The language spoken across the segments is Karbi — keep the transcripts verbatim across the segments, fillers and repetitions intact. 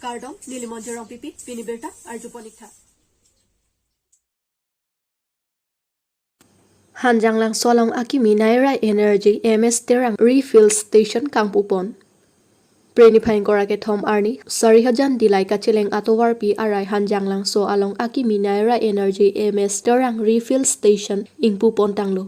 Kardom, neli Monjir Rongpipi, pini birta arjupon ik tha. Hanjanglangso along akimi Naira Energy M S Terang Refill Station kangpupon. Preni phai ingkoi ra kethom arni, Sarihajan Dillai kacheleng atovarpi arai Hanjanglangso along akimi Naira Energy M S Terang Refill Station ingpupon tanglo.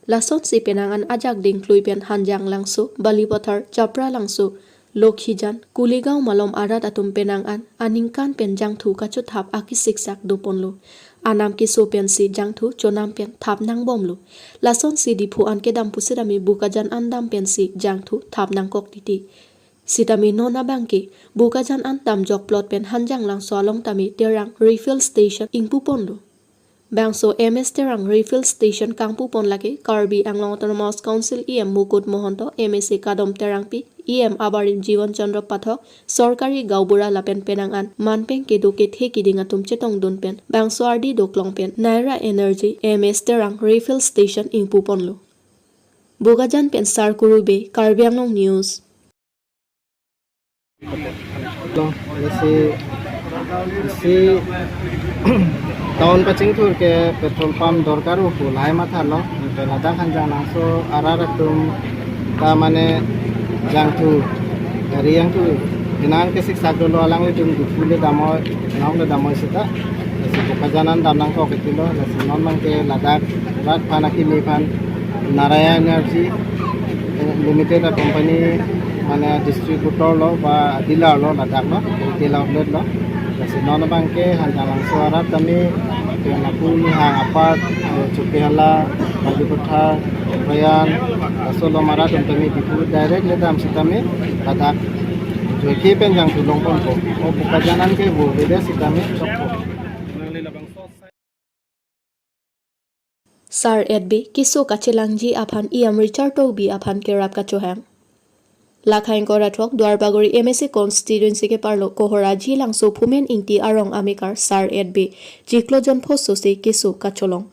Lasonsi penang an ajak dingklui pen Hanjanglangso, Balipathar, Chapralangso, Lokhijan, Kuligaon malom arat atum penang an aningkan pen jangthu kachothap akisiksak doponlo. Anam keso pensi jangthu chonam pen thap nangbomlo. Lasonsi Diphu an kedam pusitame Bokajan an dam pensi jangthu thap nangkok titi. Sitame non abangke Bokajan an damjok plot pen Hanjanglangso along tame Terang Refill Station ingpuponlo. Bangso M S Terang Refill Station kangpupon lake Karbi Anglong Autonomous Council E M Mukut Mahanta, M A C Kadom Terangpi, E M abarim Jiwan Chandra Pathak, Sorkari Gaonbura lapen penang an manpeng kedo kethe kiding atum chetongdun pen bangso ardi doklong pen Naira Energy M S Terang Refill Station ingpuponlo. Bokajan pen Sar Kuru Bey, Karbi Anglong News. Lo, isi, isi town pachingthur ke petrol pump dorkar pu lahai matha lo, ke ladak Hanjanglangso arat atum ta mane jangthu, gari jangthu, penang kesiksak dolo, alanglitum Diphu le damoi, Nagaon le damoi seta, lasi Bokajan an dam nangkok titi lo, lasi non abangke ladak rat aphan akimi aphan Naira Energy Limited a company mane distributor lo ba dealer lo ladak lo, retail outlet lo. Lasi non abangke Hanjanglangso arat tame ke Napunihang apart, eh, Chokihola, Balipathar, Rayan, laso along arat atum tame Diphu direct le dam sitame ladak joike pen jangthu longponpo. O Bokajan an ke vo beda sitame chokpo. Sar et Bey keso kachelangji aphan E M Richard Tokbi aphan kerap kachohang. Lakhai ingkoi ra throk Duarbagori M A C constituency keparlo Kohora Jilangso Phumen Ingti arong amekar Sar et Bey chiklo jon pho sose keso kacholong.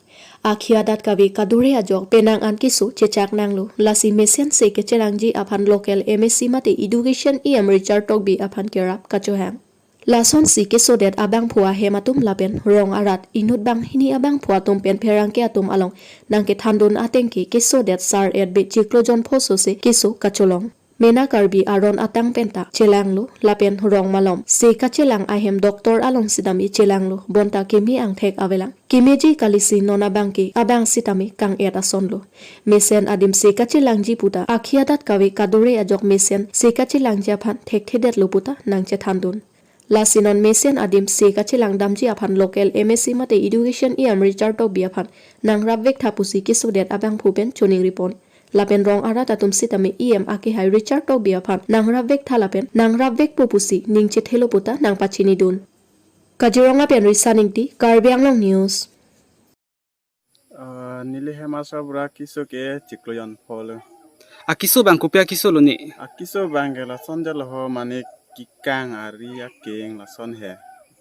Akhi adat kave kadure ajok penang an keso chechak nanglo, lasi mesense kachelangji aphan local M A C mate Education E M Richard Tokbi aphan kerap kachohang. Lasonsi kesodet abangphu ahem atum lapen rong arat inut banghini abangphu atum pen pherangke atum along nangkethandun ateng ke kesodet Sar et Bey chiklo jon pho sose keso kacholong. Mena Karbi aron atang penta chelanglo lapen rong malom se kachelang ahem doctor along sitame chelanglo, bonta keme angthek avelang. Kemeji kalisi non abangke abang sitame kang-et asonlo. Mesen adim se kachelangji puta akhi adat kave kadure ajok mesen se kachelangji aphan thekthedetlo puta nangchethandun. Lasi non mesen adim se kachelang damji aphan local M A C mate Education E M Richard Tokbi aphan nangrapvek tha pusi kesodet abangphu pen choningripon. Lapen rong arat atum sitame E M akehai Richard Tokbi aphan nangrapvek tha lapen nangrapvekpo pusi ning chethelo puta nangpachinidun. Kaziranga pen Risa Ingti, Karbi Anglong News. Ah, neli hem asarbura keso ke chiklo jon pho lo. Akeso abang kopi akeso lo ni? Akeso abangke lason jalo ho, mane kekang ari akeng lason he.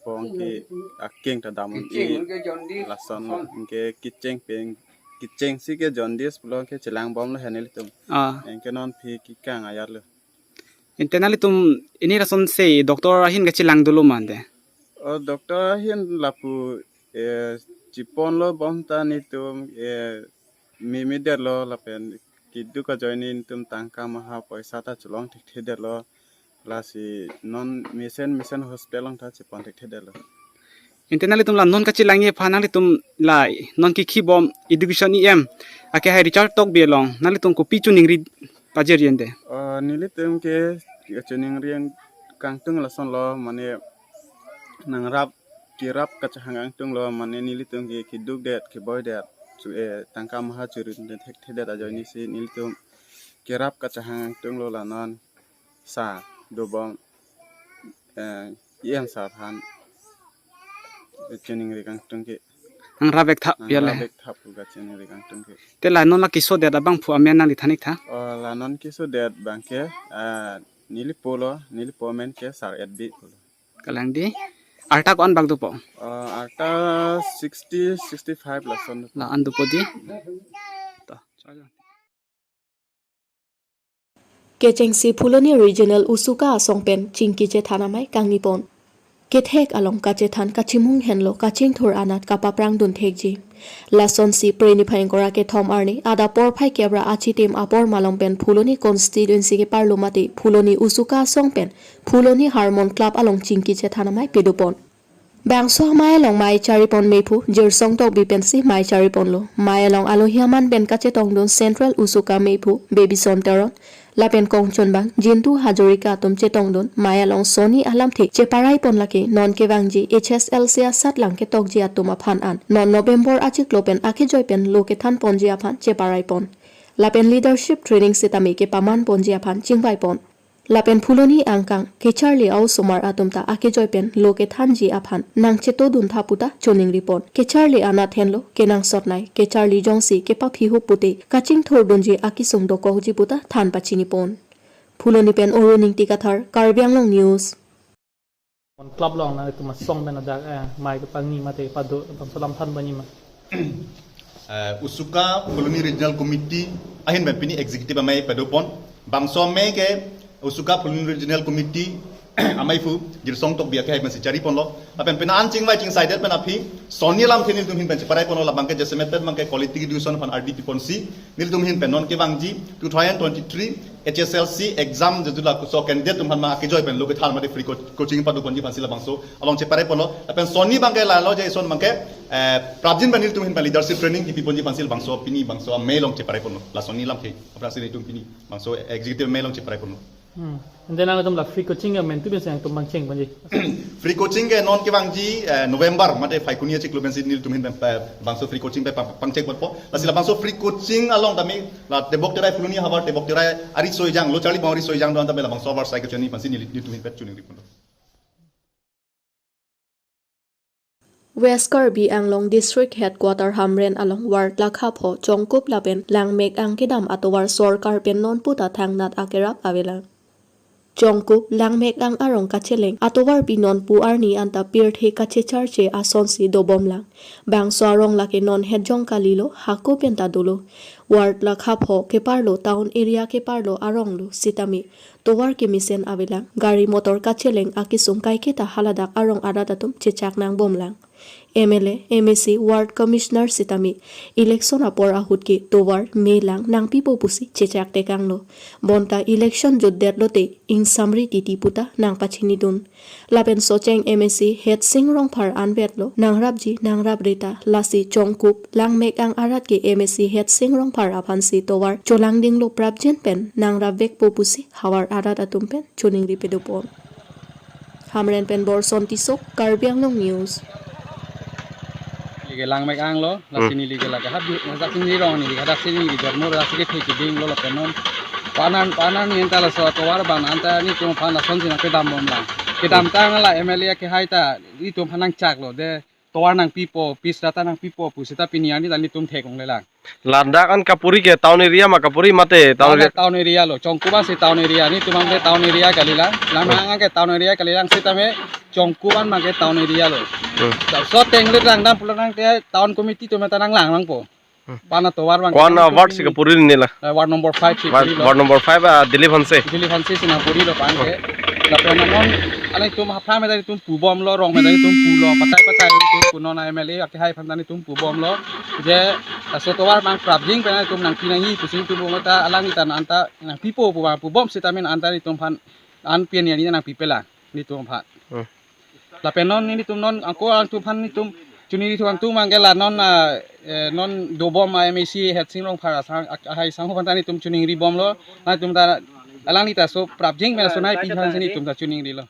Pong ke akeng ta dam un-e. Kecheng ke jaundice. Lason ke kecheng pen, kechengsi ke jaundice pulo ke chelangbomlo he nelitum. Ah. Anke non aphi kekang ajat lo. Ante nanglitum pini lasonsi doctor ahin kachelang dolo ma ante? O, doctor ahin lapu, eh, cheponlo bonta netum, eh, mimidetlo lapen keduk ajoine netum tangka maha poisa ta cholong thekthedetlo. Lasi non mesen, mesen hospital along ta chepon thekthedetlo. Ante nanglitum la non kachelangji aphan nanglitum la non kekhibom Education E M akehai Richard Tokbi along nanglitum kopi choningri pajirji ante? Ah, nelitum ke choningri kangtung lasonlo, mane nangrap kerap kachehang kangtunglo, mane nelitum ke kedukdet keboidet, chu, eh, tangka maha churun thekthedet ajoinesi nelitum kerap kachehang kangtunglo, la non sar dobom, eh, E M sar aphan choningri kangtung ke. Nangrapvek tha pi ale? Nangrapvek tha pu kachiningri kangtung ke. Te la non la kesodet abangphu amen nangli than ik tha? O, la non kesodet abangke, ah, neli po lo, neli po amen ke Sar et Bey pulo. Kalang di. Arta ko-an bak dopo? Ah, arta sixty, sixty-five lason dopo. La-an dopo di. To, chaja. Kechengsi Phuloni Regional Usuka asong pen chingki chethan amei kangni pon. Kethek along kachethan kachimung henlo kachingthur anat kapaprang dun thekji. Lasonsi Preni Phai ingkoi ra kethom arni adap porphai kep ra achitim apor malom pen Phuloni constituency keparlo mate Phuloni Usuka asong pen Phuloni Harmon Club along chingki chethan amei pado pon. Bangso amei along mei chari pon mephu Jirsong Tokbi pensi mei chari ponlo. Mei along alohi aman pen kachetong dun Central Usuka mephu Baby Son Teron lapen kongchon bang Jintu Hazarika atum chetong dun mei along sonni alamthe cheparai pon lake non kevangji H S L C asatlang ketokji atum aphan an non November achiklo pen akejoi pen lo kethan ponji aphan cheparai pon. Lapen leadership training sitame kepaman ponji aphan chingvai pon. Lapen Phuloni angkang kecharli a-osomar atum ta akejoi pen lo kethanji aphan nangcheto dun tha puta choningri pon. Kecharli anat henlo kenangsot nei, kecharli jongsi kepaphihup pute kachingthur dunji akesung dokokji puta than pachini pon. Phuloni pen Orun Ingti Kathar, Karbi Anglong News. Mon club along nangtum asong pen ajak, eh, mei kepangni mate pado bangso alam than banji ma. Eh, Usuka Phuloni Regional Committee ahin pen pini executive amei pado pon. Bangso amei ke Usuka Phuloni Regional Committee ameiphu Jirsong Tokbi akehai pensi chari ponlo. Lapen pini an chingvai chingsai det pen aphi sonni alamthe nelitum ahin pen cheparai ponlo, labang ke jasemet pen abang ke quality education aphan ardi pi ponsi nelitum ahin pen non kevangji two thousand twenty-three H S L C exam jejula kuso candidate atum aphan ma akejoi pen lo kethan mate free co-, coaching pado ponji aphansi labangso along cheparai ponlo. Lapen sonni abang ke lalo je ison abang ke, eh, prapjin pen nelitum ahin pen leadership training kipi ponji aphansi labangso pini bangso amei along cheparai ponlo. La sonni alamthe aphrangsi nelitum pini bangso executive amei along cheparai ponlo. Hmm. And then nangtum la free coaching ya mentu bisa nangtum pangcheng ponji. Free coaching ke non kevangji, eh, November mate Phaikuni achiklo pensi nelitum ahin pen, eh, bangso free coaching pen pang-, pangcheng ponpo. Lasi labangso free coaching along tame la tebok terai Phuloni havar tebok terai ari soi jang, lo charli bang ari soi jang do-an tame labangso havar sai kechoni aphansi neli, nelitum ahin pen choningri ponlo. West Karbi Anglong District Headquarter Hamren along ward Lakha Pho, Chongkup lapen Langmek-ang kedam atovar sorkar pen nonpu ta thangnat akerap avelang. Chongkup, Langmek-ang arong kacheleng atovarpi nonpu arni anta pirthe kachecharche asonsi dobomlang. Bangso arong lake non hetjong kalilo, hako pen ta dolo. Ward Lakha Pho keparlo, town area keparlo aronglo sitame tovar kemesen avelang, gari motor kacheleng akesung kaiketa haladak arong arat atum chechak nangbomlang. M L A, M A C, Ward Commissioner sitame election apor ahut ke tovar melang nangpipo pusi chechak tekanglo. Bonta election jutdetlote ingsamri titi puta nangpachinidun. Lapen Socheng M A C Headsing Rongphar anvetlo nangrapji nangrapre ta, lasi Chongkup, Langmek-ang arat ke M A C Headsing Rongphar aphansi tovar cholangdinglo prapjin pen nangrapvekpo pusi havar arat atum pen choningri pado pon. Hamren pen Borson Tisso, Karbi Anglong News. Neli ke Langmek-ang lo, lasi Hmm. neli ke lake hap di, hadak si neli rong neli, hadak si neli jormo, hadak si kethe keding lo lapen non. Panan, panan ni anta laso tovar abang anta nelitum aphan lasonsi nangkedambomlang. Kedam Hmm. ta ngala M L A akehai ta nelitum aphan nangchaklo de, tovar nangpipo, pitch rata nangpipo pu seta pini arni ta nelitum thek-onglelang. Ladak an kapuri ke town area ma kapuri mate town Ladak area? Town area lo, Chongkup ansi town area, nelitum abang ke town area kalilang, Langmek-ang ke town area kalilang sitame Chongkup an abang ke town area lo. Hmm. So, so tenglit langdam pulo nangte town committee atum ta nanglang nangpo. Hmm. Pana tovar abang Ko-an, ke ah, ward si kapuri nila? Eh, ward number five si Ward, puri lo. Ward number five, ah, Dilip Hanse. Dilip Hanse si nangpuri lo abang ke. Lapen non, alanglitum hapham ta nelitum pubomlo, rong ta nelitum pulo, patai patai nelitum pu non M L A akehai aphan ta nelitum pubomlo. Je, laso tovar abang prapjin pen nelitum nangpi nangji pusi nelitum pu mata alangli ta anta nangpipo pu abang pubom sitame anta nelitum aphan an pian ya ni nangpipelang nelitum aphan. Hmm. Lapen non nelitum non ako alangtum aphan nelitum choningri thu alangtum abang ke la non, ah, eh, non dobom M A C Headsing Rongphar asang, ak-, ahai asangho aphan ta nelitum choningribomlo, nelitum ta alangli ta so prapjin pen sonai pi aphansi nelitum ta choningrilo.